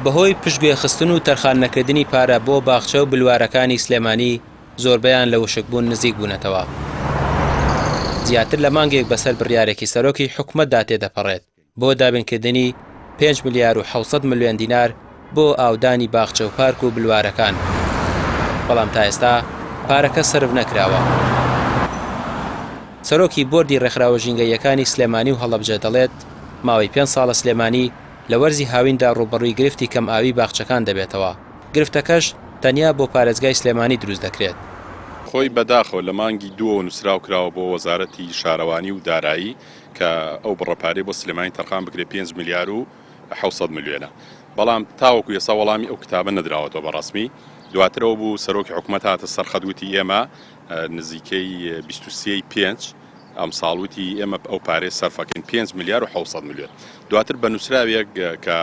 بەهۆی پشتگوێخستن و تەرخاننەکردنی پارە بۆ باخچە و بلوارەکانی سلێمانی زۆربەیان لە وشکبوون نزیک بوونەتەوە. زیاتر لە مانگێک بەسەر بڕیارێکی سەرۆکی حکومەتدا تێدەپەڕێت بۆ دابینکردنی 5 ملیار و 700 ملیۆن دینار بۆ ئاودانی باخچە و پارک و بلوارەکان، بەڵام تا ئێستا پارەکە سەرف نەکراوە. سەرۆکی بۆردی ڕێکخراوە ژینگەییەکانی سلێمانی و هەڵەبجە دەڵێت، ماوەی پێنج ساڵە سلێمانی لە وەرزی هاویندا ڕووبەڕووی گرفتی کەمئاویی باخچەکان دەبێتەوە، گرفتەکەش تەنیا بۆ پارێزگای سلێمانی دروست دەکرێت. خۆی بەداخەوە لە مانگی دووەوە نووسراو کراوە بۆ وەزارەتی شارەوانی و دارایی کە ئەو بڕە پارەی بۆ سلێمانی تەرخان بکرێت پێنج ملیار و 700 ملیۆنە بەڵام تاوەکو ئێستا وەڵامی ئەو کتابە نەدراوەتەوە بە ڕەسمی دواتر ئەوە بوو سەرۆکی حکومەت هاتە سەر خەت وتی ئێمە نزیکەی 23 پێنج ئەمساڵ وتی ئێمە ئەو پارەیە سەرفەکەین 5 ملیار و 700 ملیۆن دواتر بە نووسراوێک کە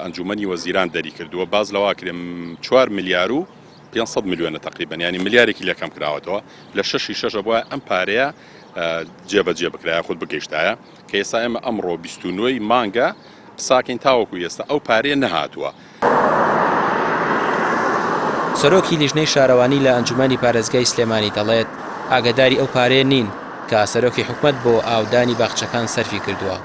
ئەنجومەنی وەزیران دەری کردووە باز لەوا کرێ 4 ملیار و 500 ملیۆنە تقریبا ینی ملیارێکی لەکەم کراوەتەوە لە شەشی شەشە بووە ئەم پارەیە جێبەجێ بکرایە خود بگەیشتایە کە ئێستا ئێمە ئەمڕۆ 29 ی مانگە قساکەین تاوەکو ئێستا ئەو پارەیە نەهاتووە. سەرۆکی لیژنەی شارەوانی لە ئەنجومەنی پارێزگای سلێمانی دەڵێت، ئاگاداری ئەو پارەیە نین کە سەرۆکی حکومەت بۆ ئاودانی باخچەکان سەرفی کردووە.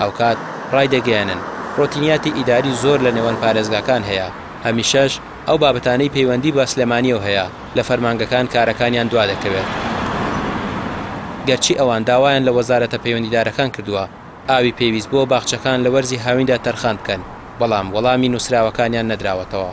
هاوکات ڕایدەگەیەنن، ڕۆتینیاتی ئیداری زۆر لە نێوان پارێزگاکان هەیە، هەمیشەش ئەو بابەتانەی پەیوەندی بە سلێمانییەوە هەیە لە فەرمانگەکان کارەکانیان دوادەکەوێت. گەرچی ئەوان داوایان لە وەزارەتە پەیوەندیدارەکان کردووە ئاوی پێویست بۆ باخچەکان لە وەرزی هاویندا تەرخان بکەن، بەڵام وەڵامی نووسراوەکانیان نەدراوەتەوە.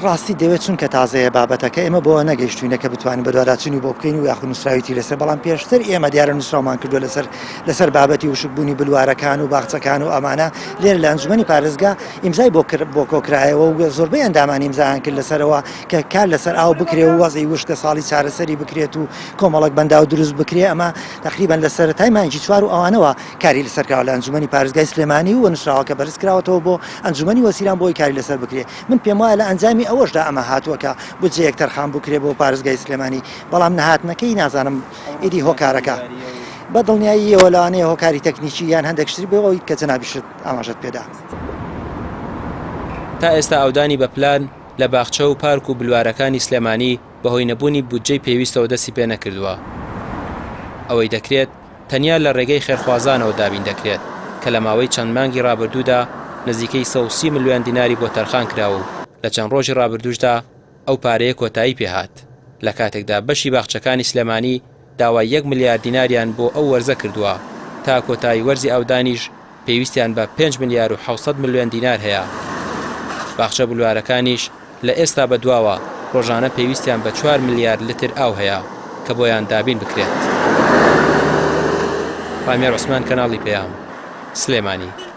ڕاستی دەوێت چونکە تازەیە بابەتەکە ئێمە بەوە نەگەیشتوینە کە بتوانین بەدواداچوونی بۆ بکەین و یاخود نووسراوی تری لەسەر بەڵام پێشتر ئێمە دیارە نووسراومان کردووە لەسەر لەسەر بابەتی وشکبوونی بلوارەکان و باخچەکان و ئەمانە لێرە لە ئەنجومەنی پارێزگا ئیمزای بۆ کرد بۆ کۆکرایەوە و زۆربەی ئەندامان ئیمزایان کرد لەسەرەوە کە کار لەسەر ئاو بکرێ و وەزعی وشکە ساڵی چارەسەری بکرێت و کۆمەڵک بەنداو دروست بکرێ ئەمە تقریبا لە سەرەتای مانگی چوار و ئەوانەوە کاری لەسەر کراوە لە ئەنجومەنی پارێزگای سلێمانی و نووسراوەکە بەرز کراوەتەوە بۆ ئەنجومەنی وەزیران بۆی کاری لەسەر بکرێ من پێم وایە لە ئەنجامی ئەوەشدا ئەمە هاتووە کە بودجەیەک تەرخان بکرێ بۆ پارێزگای سلێمانی بەڵام نەهاتنەکەی نازانم ئیدی هۆکارەکە بە دڵنیاییەوە لەوانەیە هۆکاری تەکنیکی یان هەندێک شتری بێ ئەوەی کە جەنابیشت ئاماژەت پێدا. تا ئێستا ئاودانی بە پلان لە باخچە و پارک و بلوارەکانی سلێمانی بەهۆی نەبوونی بودجەی پێویستەوە دەستی پێ نەکردووە. ئەوەی دەکرێت تەنیا لە ڕێگەی خێرخوازانەوە دابین دەکرێت کە لە ماوەی چەند مانگی ڕابردوودا نزیکەی 130 ملیۆن دیناری بۆ تەرخان کرا و لە چەند ڕۆژی ڕابردووشدا ئەو پارەیە کۆتایی پێهات لە کاتێکدا بەشی باخچەکانی سلێمانی داوای یەک ملیار دیناریان بۆ ئەو وەرزە کردووە، تا کۆتایی وەرزی ئاودانیش پێویستیان بە پێنج ملیار و 700 ملیۆن دینار هەیە. باخچە بلوارەکانیش لە ئێستا بەدواوە ڕۆژانە پێویستیان بە چوار ملیار لتر ئاو هەیە کە بۆیان دابین بکرێت. ڕامیار عوسمان، کەناڵی پەیام، سلێمانی.